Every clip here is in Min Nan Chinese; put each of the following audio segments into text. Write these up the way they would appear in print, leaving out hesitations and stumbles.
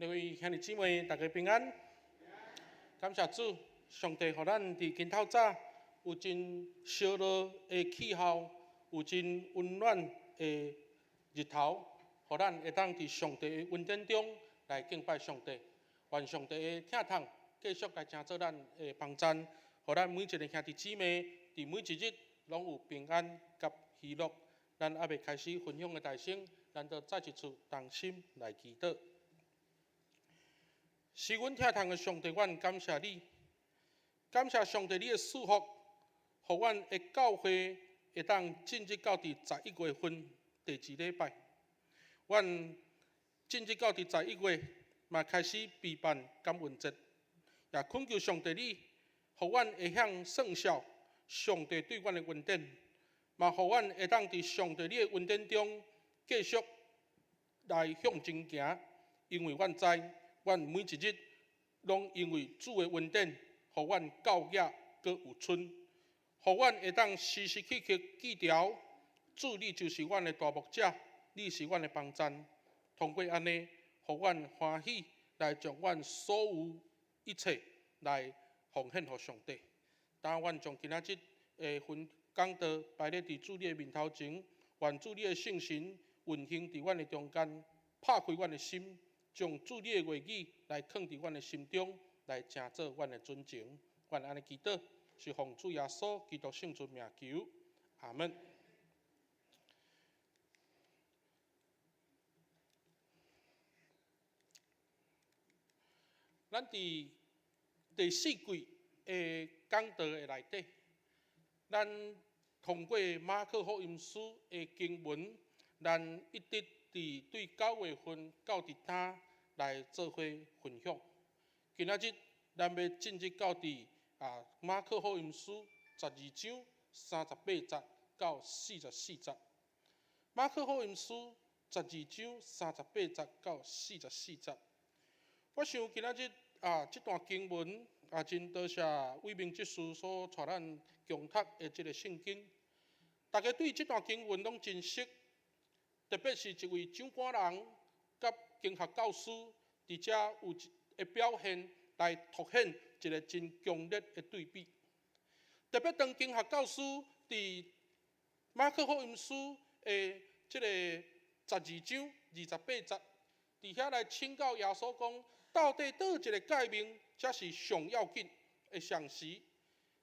各位兄弟姊妹，大家平安。感謝主，上帝予咱佇今透早有真燒熱的氣候，有真溫暖的日頭，予咱會當佇上帝的恩典中來敬拜上帝。願上帝的疼痛繼續來成做咱的幫贊，予咱每一个兄弟姊妹佇每一日攏有平安佮喜樂。咱猶未開始分享的大先，咱就再一次同心來祈禱。是阮疼痛的上帝，阮感謝你，感謝上帝你的賜福，予阮的教會會當進入到佇11月份第二禮拜。阮進入到佇十一月，嘛開始備辦感恩節，也懇求上帝你，予阮會曉算數上帝對阮的恩典，嘛予阮會當佇上帝你的恩典中繼續來向前行，因為阮知，阮每一日攏因為主的恩典，予阮夠額閣有春，予阮會當時時刻刻記牢，主你就是阮的大牧者，你是阮的幫贊。通過按呢，予阮歡喜來將阮所有一切來奉獻予上帝。當阮將今仔日的分講道擺咧佇主你的面頭前，願主你的聖神運行佇阮的中間，拍開阮的心。將主你的話語來囥佇阮的心中，來成做阮的準繩。阮按呢祈禱，是奉主耶穌基督聖尊名求，阿門。咱佇第四季的講道的內底，咱通過馬可福音書的經文，咱一直佇對9月份到佇今來做伙分享。今仔日咱欲進入到佇馬可福音書十二章三十八節到44節。馬可福音書十二章三十八節到四十四節。我想今仔日這段經文也真多謝偉明執事所帶咱共讀的這个聖經。大家對這段經文攏真熟。特別是一位掌管人佮經學教師，佇遮有一个表現來凸顯一个真強烈的對比。特別當經學教師佇馬可福音書的這个十二章28節，佇遐來請教耶穌講，到底佗一个誡命才是上要緊的上時，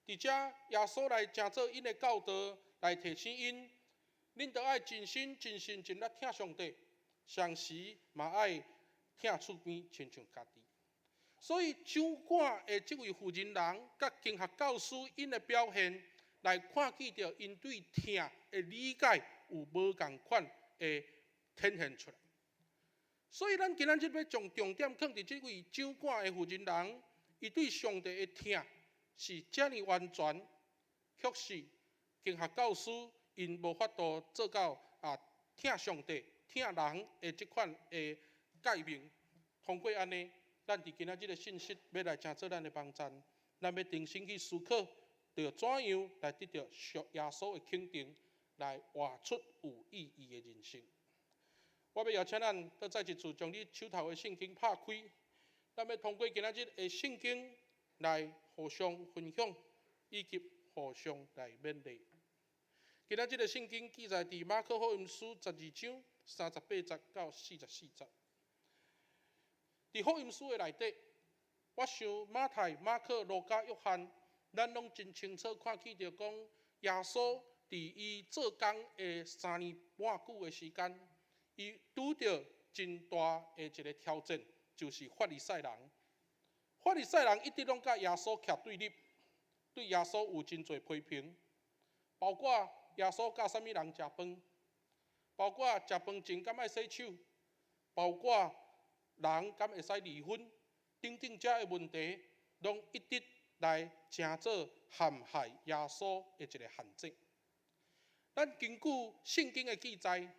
佇遮耶穌來成做𪜶的教導，來提醒𪜶。恁著愛盡心、盡性、盡力疼上帝，同時嘛愛疼厝邊親像家己。所以掌管的這位負責人佮經學教師𪜶的表現，來看見著𪜶對疼的理解有無仝款的體現出來。所以咱今仔日欲將重點放佇這位掌管的負責人，伊對上帝的疼是遮爾完全，卻是經學教師。𪜶無法度做到疼上帝、疼人的這款的誡命。通過按呢，咱佇今仔日的信息欲來成做咱的幫贊，咱欲重新去思考，著怎樣來得著耶穌的肯定，來活出有意義的人生。我欲邀請咱閣再一次將你手頭的聖經拍開，咱欲通過今仔日的聖經來互相分享，以及互相來勉勵。今仔這个聖經記載佇馬可福音書十二章三十八節到四十四節。佇福音書的內底，我想馬太、馬可、路加、約翰，咱攏真清楚看見著講，耶穌佇伊做工的3年半久的時間，伊拄著真大的一个挑戰，就是法利賽人。法利賽人一直攏佮耶穌徛對立，對耶穌有真濟批評，包括耶穌佮啥物人食飯，包括食飯前敢愛洗手，包括人敢會使離婚，等等遮的問題，攏一直來成做陷害耶穌的一个陷阱。咱根據聖經的記載，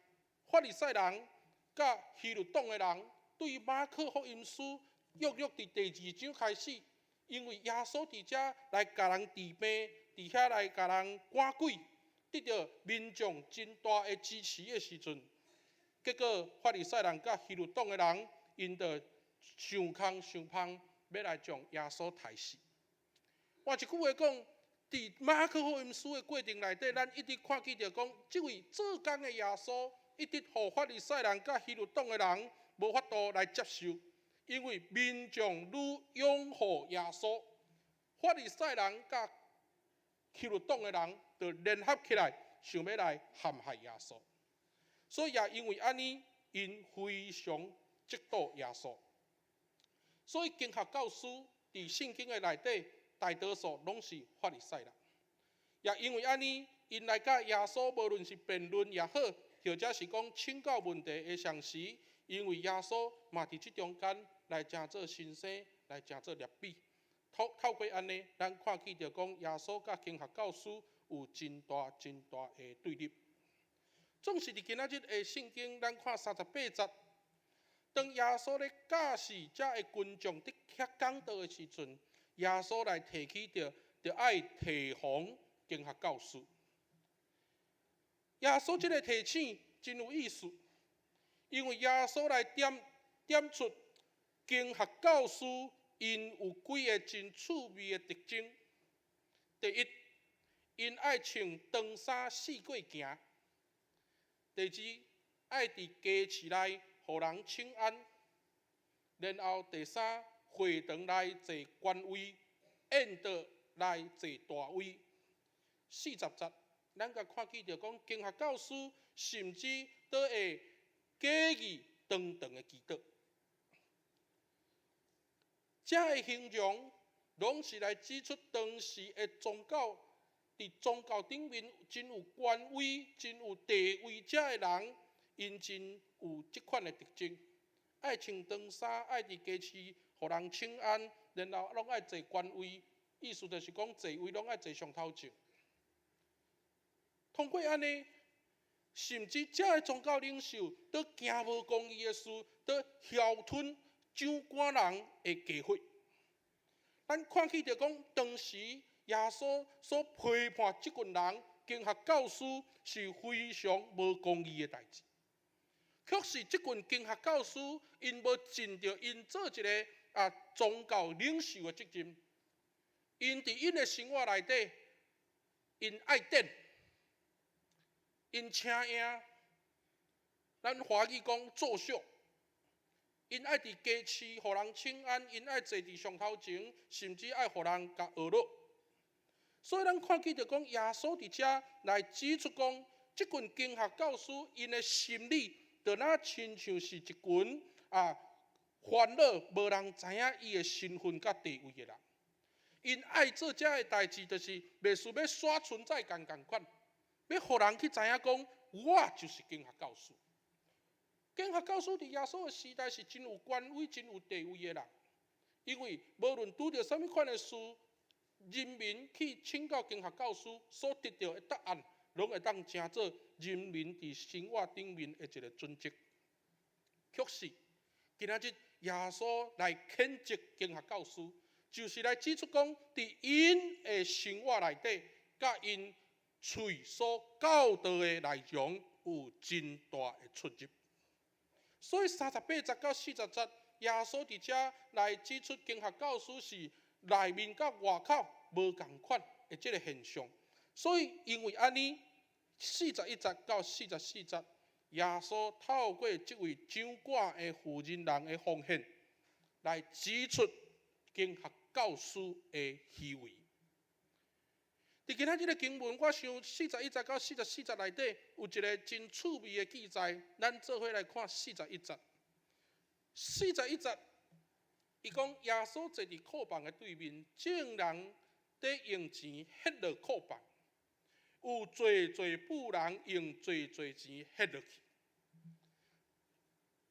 法利賽人佮希律黨的人，對馬可福音書約略佇第二章開始，因為耶穌佇遮來共人治病，佇遐來共人趕鬼。得著民眾真大的支持的時陣，結果法利賽人佮希律黨的人，𪜶就想空想芳，欲來將耶穌刣死。換一句話講，佇馬可福音書的過程內底，咱一直看見著講，這位做工的耶穌，一直予法利賽人佮希律黨的人無法度來接受，因為民眾愈擁護耶穌，法利賽人佮希律黨的人就聯合起來，想欲來陷害耶穌。所以也因為按呢，𪜶非常嫉妒耶穌。所以經學教師佇聖經的內底，大多數攏是法利賽人。也因為按呢，𪜶來佮耶穌無論是辯論也好，或者是講請教問題的同時，因為耶穌嘛佇這中間來成做先生，來成做例比。透過按呢，咱看見著講耶穌佮經學教師有真大真大的對立。總是佇今仔日的聖經，咱看38節，當耶穌咧教示遮的群眾佇遐講道的時陣，耶穌來提起著，著愛提防經學教師。耶穌這个提醒真有意思，因為耶穌來點點出經學教師𪜶有幾个真趣味的特徵。第一，𪜶愛穿長衫四界行；第二，愛佇街市內予人請安；然後第三，會堂內坐權位，宴桌內坐大位。40節，咱共看見著講，經學教師甚至都會假意長長的祈禱。這个形容，攏是來指出當時的宗教，佇宗教頂面真有權威、真有地位遮的人，𪜶真有這款的特徵，愛穿長衫，愛佇街市予人請安，然後攏愛坐權位，意思就是講坐位攏愛坐上頭前。通過按呢，甚至遮的宗教領袖都行無公義的事，都囂吞長官人的家伙。咱看見著講，當時耶穌所批判這群人，經學教師是非常無公義的代誌。卻是這群經學教師，𪜶無盡著𪜶做一个宗教領袖的責任。𪜶佇𪜶的生活內底，𪜶愛展，𪜶請贏，咱華語講作秀，𪜶愛佇街市予人請安，𪜶愛坐佇上頭前，甚至愛予人共學落。所以咱看見著講，耶穌佇遮來指出講，這群經學教師𪜶的心理，就若親像是一群煩惱無人知影伊的身份佮地位的人。𪜶愛做遮的代誌，就是袂輸欲刷存在感仝款，欲予人去知影講，我就是經學教師。經學教師佇耶穌的時代是真有權威、真有地位的人，因為無論拄著啥物款的事，人民去請教經學教師所得著的答案，攏會當成做人民佇生活頂面的一个準則。卻是今仔日耶穌來譴責經學教師，就是來指出講，佇𪜶的生活內底，佮𪜶喙所教導的內容有真大的出入。所以38節到40節，耶穌佇遮來指出經學教師是內面佮外口無仝款的這个現象。所以因為按呢，41節到44節，耶穌透過這位掌管的婦人人的奉獻，來指出經學教師的虛偽。佇今仔這个經文，我想41節到44節內底有一个真趣味的記載，咱做伙來看四十一節。四十一節，伊講耶穌坐佇庫房的對面，眾人佇用錢獻落庫房，有濟濟富人用濟濟錢獻落去，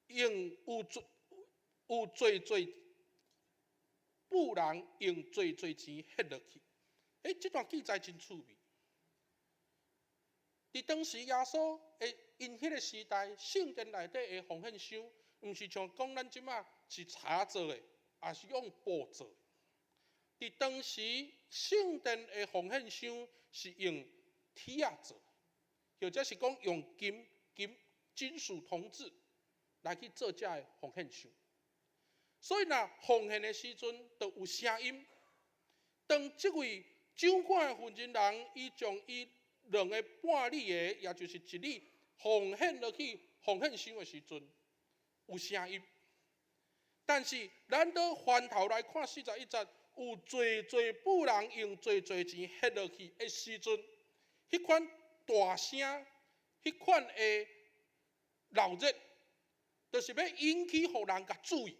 用有濟有濟濟富人用濟濟錢獻落去。這段記載真趣味。佇當時耶穌的𪜶彼个時代，聖殿內底的奉獻箱，毋是像講咱這馬是柴做的，抑是用布做的。佇當時聖殿的奉獻箱是用鐵仔做，或者是講用金金金屬銅質來去做這个奉獻箱。所以若奉獻的時陣，就有聲音。當這位酒館的負責人，伊將伊兩个半里的，也就是一里，奉獻落去奉獻箱的時陣，有聲音。但是，咱都翻頭來看41節，有濟濟富人用濟濟錢獻落去的時陣，彼款大聲，彼款的鬧熱，就是欲引起予人共注意。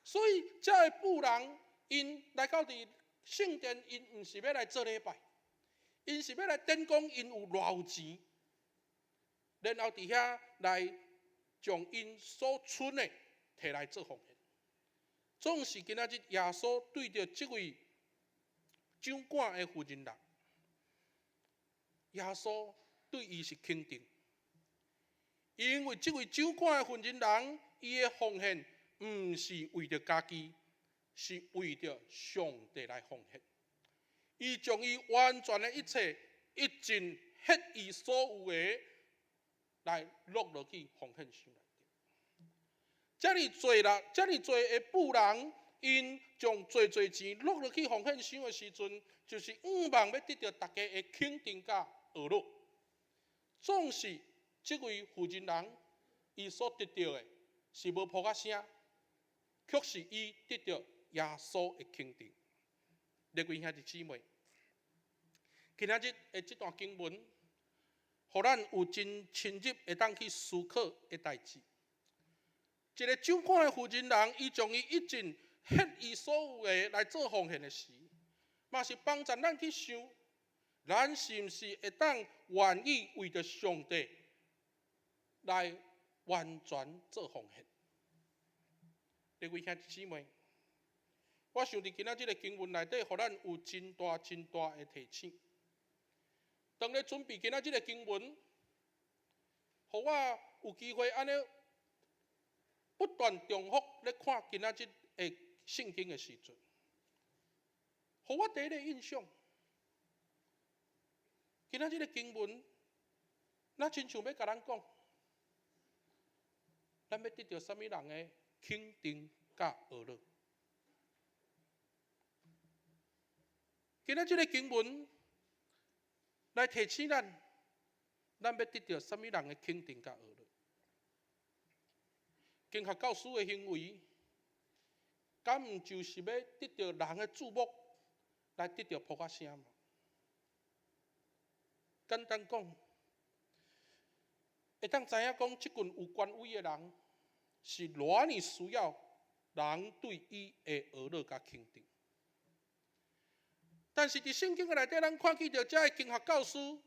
所以，這个富人𪜶來到佇聖殿，𪜶毋是欲來做禮拜，𪜶是欲來展講𪜶有偌有錢，然後佇遐來將𪜶所存的提來做奉獻。總是今仔日耶穌對著這位酒館的負責人，耶穌對伊是肯定，因為這位酒館的負責人，伊的奉獻毋是為著家己，是為著上帝來奉獻。伊將伊完全的一切，一盡獻伊所有的，來落落去奉獻箱內底。遮爾濟人，遮爾濟的富人，𪜶將濟濟錢落落去奉獻箱的時陣，就是向望欲得著大家的肯定佮呵咾。總是這位負責人，伊所得著的是無噗仔聲，卻是伊得著耶穌的肯定。各位兄弟姊妹，今仔日的這段經文，予咱有真深入會當去思考的代誌。一個酒館的負責人，伊將伊一盡獻伊所有的來做奉獻的時，嘛是幫助咱去想，咱是毋是會當願意為著上帝來完全做奉獻？各位兄弟姊妹，我想佇今仔這个經文內底，予咱有真大真大的提醒。當咧準備今仔這个經文，予我有機會按呢不斷重複咧看今仔日的聖經的時陣，予我第一个印象，今仔這个經文，若親像欲共咱講，咱欲得著啥物人的肯定佮呵咾。今仔這个經文來提醒咱，咱欲得著啥物人的肯定佮呵咾。經學教師的行為，敢毋就是欲得著人的注目，來得著噗仔聲嗎？簡單講，會當知影講，這群有權威的人是偌爾需要人對伊的呵咾佮肯定。但是佇聖經的內底，咱看見著這个經學教師，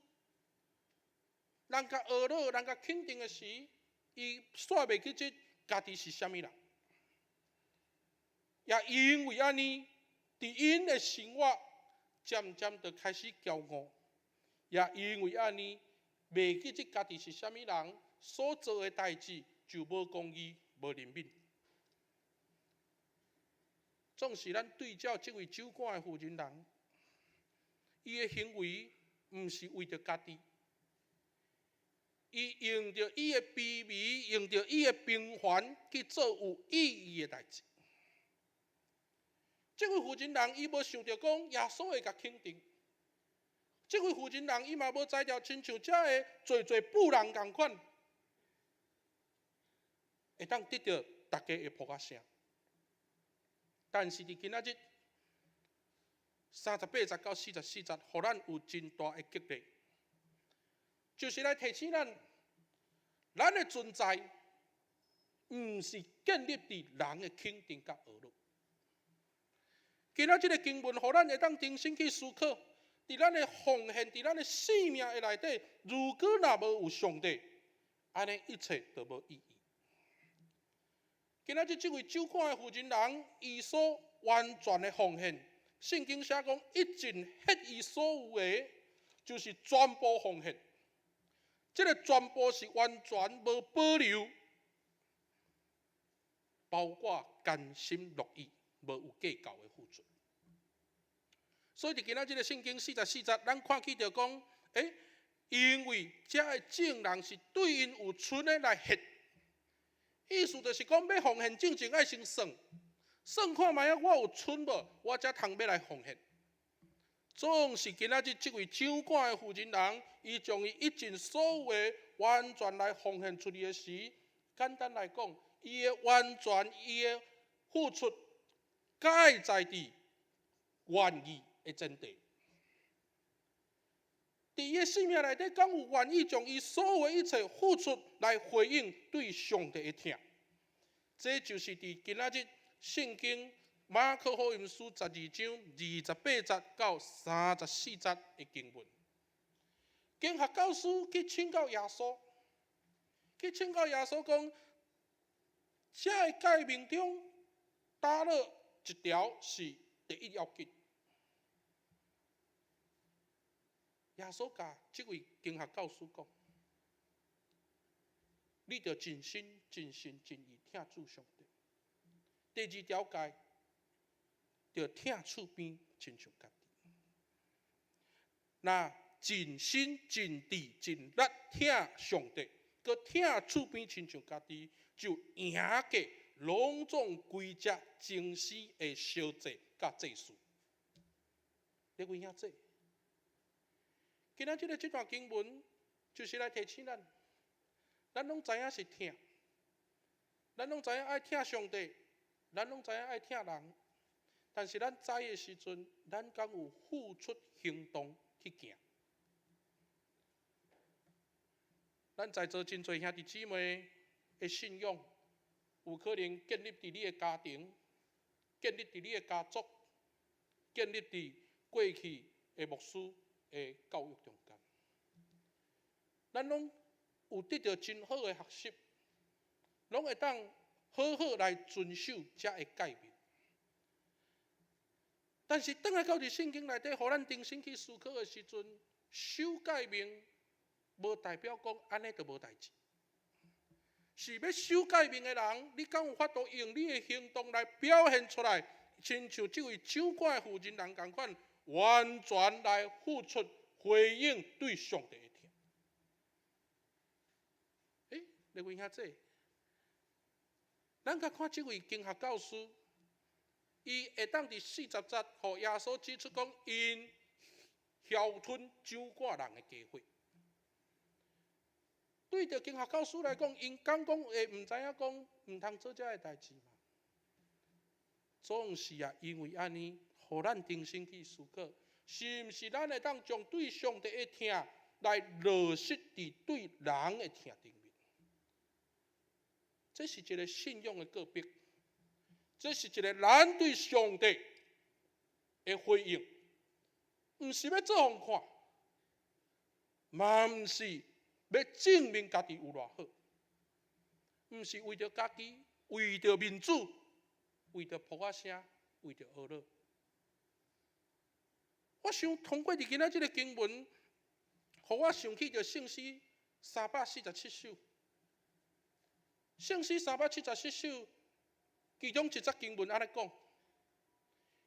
人共呵咾、人共肯定的時，伊煞袂記得家己是啥物人。也因為按呢，佇𪜶的生活漸漸就開始驕傲。也因為按呢，袂記得家己是啥物人，所做的代誌就無公義、無憐憫。總是咱對照這位酒館的負責人，伊的行為毋是為著家己，伊用著伊的卑微，用著伊的平凡去做有意義的代誌。這位負責人伊無想著講耶穌會共肯定。這位負責人伊嘛無知著親像遮个濟濟富人仝款，會當得著大家的噗仔聲。但是佇今仔日38節到44節，予咱有真大的激勵，就是來提醒咱，咱的存在毋是建立佇人的肯定佮呵咾。今仔這个經文，予咱會當重新去思考，佇咱的奉獻，佇咱的生命的內底，如果若無有上帝，按呢一切都無意義。今仔日這位酒館的負責人，伊所完全的奉獻，聖經寫講，一盡獻伊所有的，就是全部奉獻。這个全部是完全無保留，包括甘心樂意、無有計較的付出。所以佇今仔這个聖經44節，咱看見著講，因為遮的眾人是對𪜶有剩的來獻，意思就是講，欲奉獻進前愛先算，算看覓仔我有賰無，我才通欲來奉獻。總是今仔日這位掌管的負責人，伊將伊一盡所有的完全來奉獻出去的時，簡單來講，伊的完全，伊的付出，蓋在佇願意的前提。佇伊的生命內底，敢有願意將伊所有的一切付出來回應對上帝的疼？這就是佇今仔日聖經馬可福音書12章28節到34節的經文。經學教師去請教耶穌，去請教耶穌講，這个誡命中，佗落一條是第一要緊？耶穌共這位經學教師講：你著盡心、盡性、盡意疼主上帝。第二條誡，著疼厝邊親像家己。若盡心、盡智、盡力疼上帝，閣疼厝邊親像家己，就贏過攏總規隻祭司的燒祭佮祭司。你有影這？今仔日這段經文就是來提醒咱，咱攏知影是疼，咱攏知影愛疼上帝，咱攏知影愛疼人，但是咱知的時陣，咱敢有付出行動去行？咱在座真濟兄弟姊妹的信仰，有可能建立佇你的家庭，建立佇你的家族，建立佇過去的牧師的教育中間，咱攏有得著真好的學習，攏會當好好來遵守這个誡命。但是，轉來到佇聖經內底，予咱重新去思考的時陣，守誡命無代表講按呢就無代誌。是欲守誡命的人，你敢有法度用你的行動來表現出來，親像這位掌管的負責人仝款，完全來付出回應對上帝的疼。欸，你問遐濟？咱共看這位經學教師，伊會當佇40節，予耶穌指出講，𪜶囂吞掌管人的家伙。對著經學教師來講，𪜶敢講會毋知影講毋通做這个代誌嘛？總是啊，因為按呢，予咱重新去思考，是毋是咱會當將對上帝的疼來落實佇對人的疼頂面？這是一个信仰的告白，這是一个咱對上帝的回應，毋是欲做予人看，嘛毋是欲證明家己有偌好，毋是為著家己，為著面子，為著噗仔聲，為著呵咾。我想通過佇今仔這个經文，予我想起著聖詩347首。聖詩三百七十七首，其中一節經文按呢講，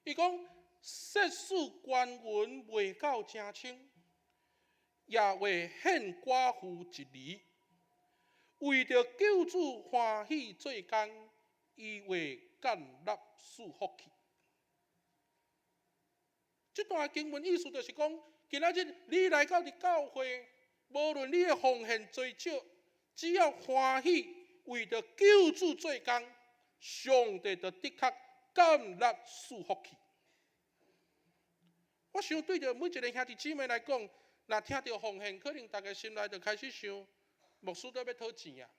伊講：設使官員未夠成清，也袂獻寡婦一厘，為著救主歡喜做工，伊會感納賜福氣。這段經文意思就是講，今仔日你來到佇教會，無論你的奉獻濟少，只要歡喜為著救主做工，上帝就的確感納賜福氣。我想對著每一个兄弟姊妹來講，若聽著奉獻，可能大家心內就開始想，牧師都欲討錢啊。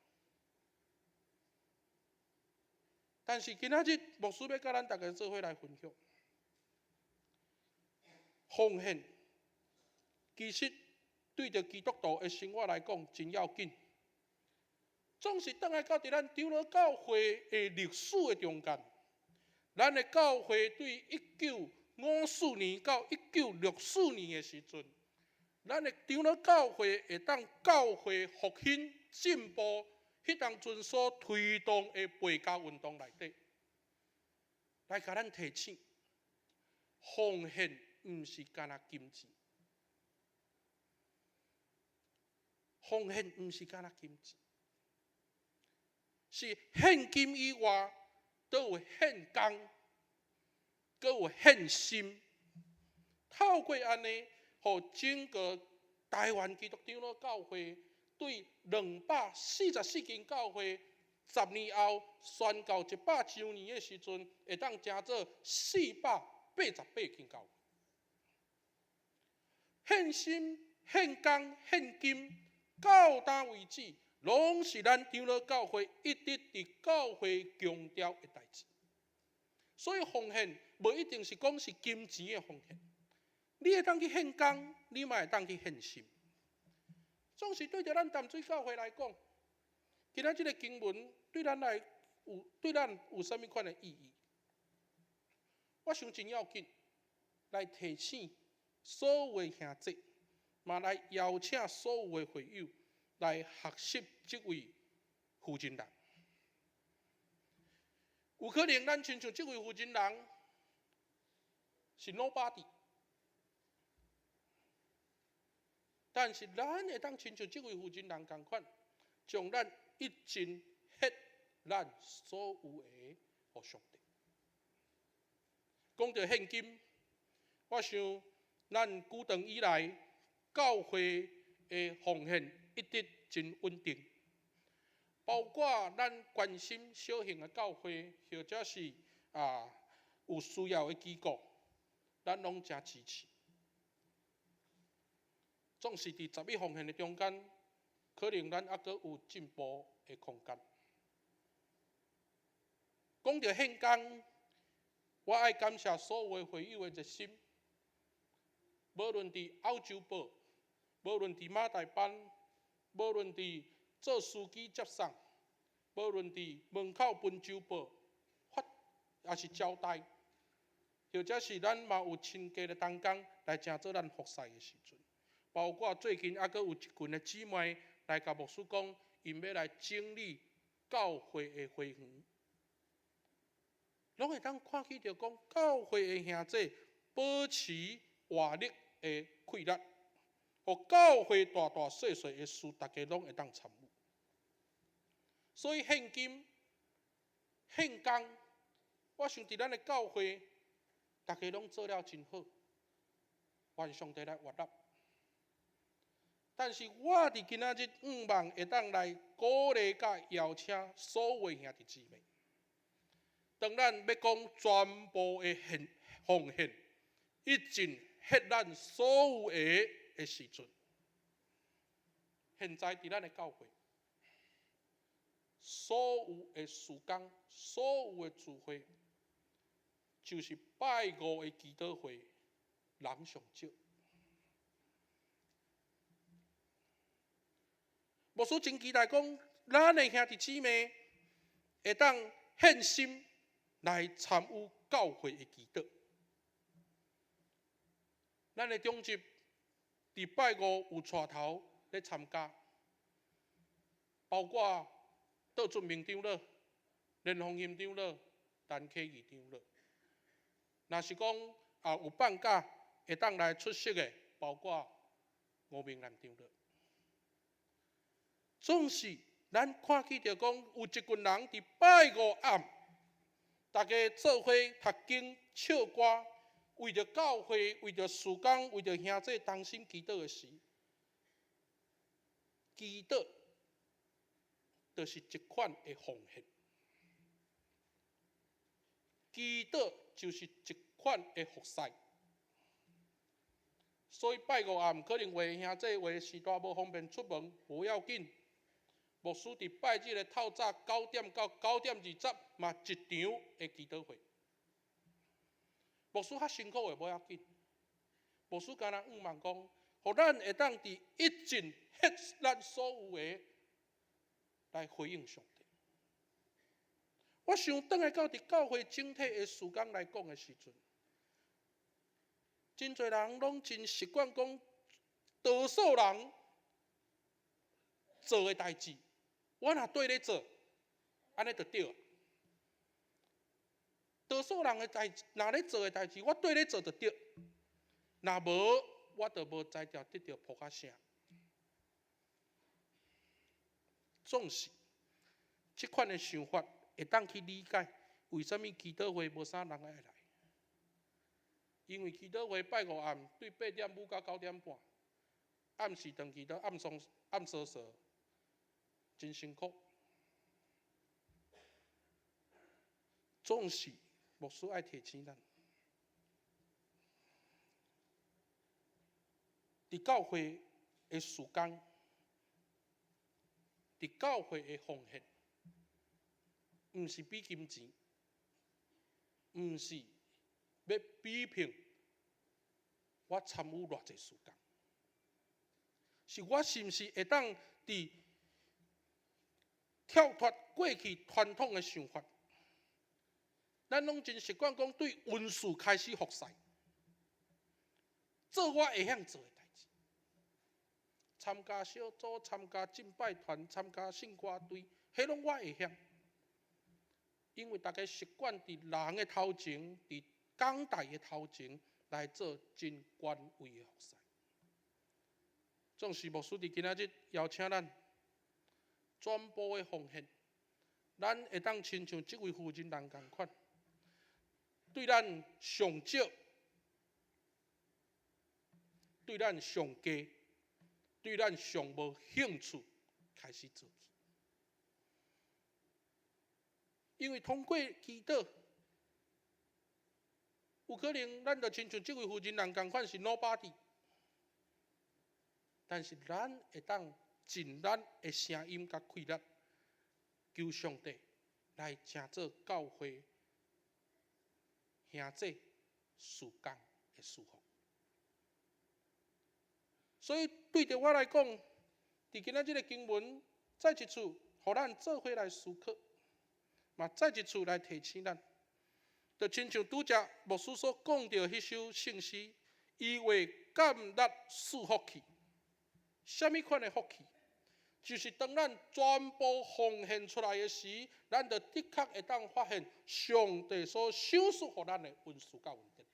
但是今仔日牧師欲佮咱大家做伙來分享，奉獻其實對著基督徒的生活來講真要緊。總是轉來到佇咱長老教會的歷史的中間，咱的教會對1954年到1964年的時陣，咱的長老教會會當教會復興進步，彼當陣所推動的背教運動內底，來共咱提醒，奉獻毋是干焦金錢，奉獻毋是干焦金錢。是獻金以外，閣有獻工，閣有獻心。透過按呢，予整個台灣基督長老教會對244間教會，10年後宣告100週年的時陣，會當成做488間教會。獻心、獻工、獻金，到今為止，攏是咱長老教會一直佇教會強調的代誌。所以奉獻無一定是講是金錢的奉獻，你會當去獻工，你嘛會當去獻心。總是對著咱淡水教會來講，今仔這个經文對咱有啥物款的意義？我想真要緊，來提醒所有的兄弟，嘛來邀請所有的會友來學習這位負責人。有可能咱親像這位負責人是 nobody，但是咱會當親像這位負責人仝款，將咱一盡獻咱所有的予上帝。講到獻金，我想咱古長以來教會的奉獻一直真穩定，包括咱關心小型的教會，或者是有需要的機構，咱攏誠支持。總是佇十一奉獻的中間，可能咱猶閣有進步的空間。講到獻工，我愛感謝所有的會友的熱心，無論佇澳洲報，無論佇馬大班，無論佇做司機接送，無論佇門口分酒報，發抑是招待，或者是咱嘛有親近的同工來成做咱服侍的時陣，包括最近猶閣有一群的姊妹來共牧師講，𪜶欲來整理教會的花園。攏會當看見著講，教會的兄弟保持活力的氣力，予教會大大細細的事，逐家攏會當參與。所以獻金、獻工，我想佇咱的教會，逐家攏做了真好，願上帝來悅納。但是我佇今仔日向望會當來鼓勵佮邀請所有的兄弟姊妹。當咱欲講全部的獻奉獻，一盡獻咱所有的的時陣，現在佇咱的教會，所有的事工，所有的聚會，就是拜五的祈禱會，人上少。牧師真期待講，咱的兄弟姊妹會當獻心來參與教會的祈禱。咱的長執佇拜五有帶頭咧參加，包括杜俊明長老、連鳳欣長老、陳啟義長老。若是講有放假會當來出席的，包括吳明南長老。總是咱看見著講，有一群人佇拜五暗，逐家做伙讀經、唱歌，為著教會、為著事工、為著兄弟同心祈禱的時，祈禱就是一款的奉獻，祈禱就是一款的服侍。所以拜五暗可能有的兄弟有的時段無方便出門，無要緊。牧師佇拜日的透早9點到9點20嘛一場的祈禱會。牧師較辛苦的無要緊，牧師敢若向望講，予咱會當佇一盡獻咱所有的來回應上帝。我想轉來到佇教會整體的事工來講的時陣，真濟人攏真習慣講，多數人做的代誌，我若綴咧做，按呢就對。多數人的代誌，若咧做的代誌，我綴咧做就對。若無，我就無才調得著噗仔聲。總是，這款的想法會當去理解，為啥物祈禱會無啥人愛來？因為祈禱會拜五暗對8點5到9點半，暗時轉去都暗倯暗趖趖，真辛苦。總是牧師愛提醒咱，佇教會的事工，佇教會的奉獻，毋是比金錢，毋是欲比拼我參與偌濟時間，是我是毋是會當佇跳脫過去傳統的想法？咱攏真習慣講對恩賜開始服侍，做我會曉做的代誌，參加小組、參加敬拜團、參加聖歌隊，彼攏我會曉。因為大家習慣佇人的頭前，佇講台的頭前來做真權威的服侍。總是牧師佇今仔日邀請咱全部的奉獻，咱會當親像這位婦人人仝款，對咱上少，對咱上低，對咱上無興趣開始做起。因為通過祈禱，有可能咱就親像這位婦人人仝款是 nobody，但是咱會當盡咱的聲音佮氣力，求上帝來成做教會兄弟事工的祝福。所以對著我來講，佇今仔這个經文，再一次予咱做伙來思考，嘛再一次來提醒咱，就親像拄才牧師所講著彼首聖詩，伊話感力賜福氣，啥物款的福氣？就是當咱全部奉獻出來的時，咱就的確會當發現上帝所賞賜予咱的恩賜佮恩典。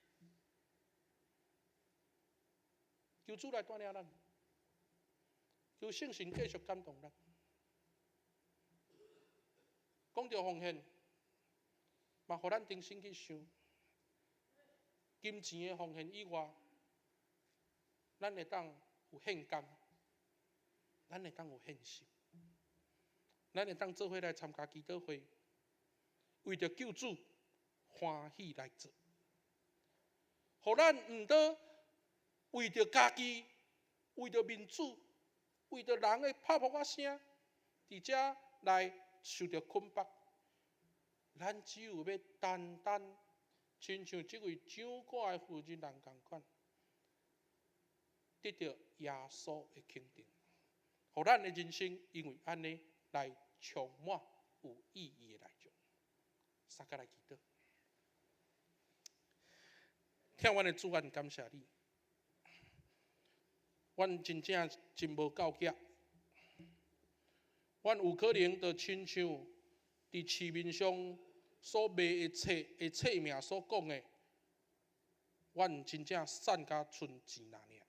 求主來帶領咱，求聖神繼續感動咱。講著奉獻，嘛予咱重新去想，金錢的奉獻以外，咱會當有獻工，咱會當有獻心，咱會當做伙來參加祈禱會，為著救主歡喜來做，予咱毋倒為著家己，為著面子，為著人的拍噗仔聲，佇遮來受著捆綁。咱只有欲單單親像這位掌管的負責人仝款，得著耶穌的肯定，予咱的人生因為按呢來充滿有意義的內容。三個來祈禱，疼阮的主，阮感謝你。阮真正真無夠額，阮有可能就親像佇市面上所賣的冊的冊名所講的，阮真正散甲賰錢爾爾。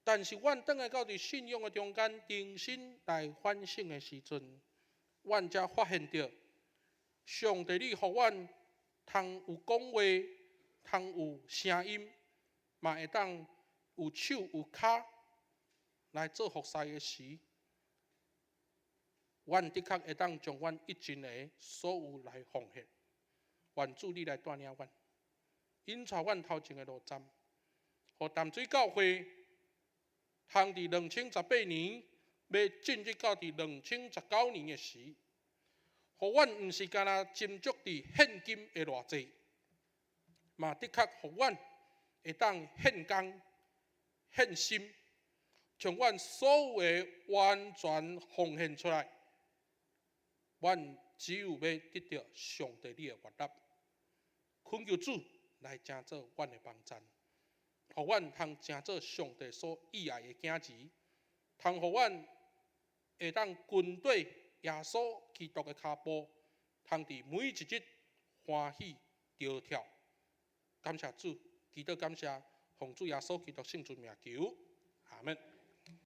但是阮轉來到佇信仰的中間，重新來反省的時陣，阮才發現著上帝你予阮通有講話，通有聲音，嘛會當有手有跤來做服侍的時，阮的確會當將阮一真的所有來奉獻。願主你來帶領阮，引帶阮頭前的路站，予淡水教會通佇2018年欲進入到佇2019年的時，予阮毋是干焦斟酌佇現金的偌濟，嘛的確予阮會當獻工、獻心，將阮所有的完全奉獻出來。阮只有欲得著上帝你的悅納，懇求主來成做阮的幫贊，予阮通成做上帝所喜愛的囝兒，通予阮會當跟綴耶穌基督的跤步，通佇每一日歡喜著跳。感謝主，祈禱感謝，奉主耶穌基督聖尊名求，阿門。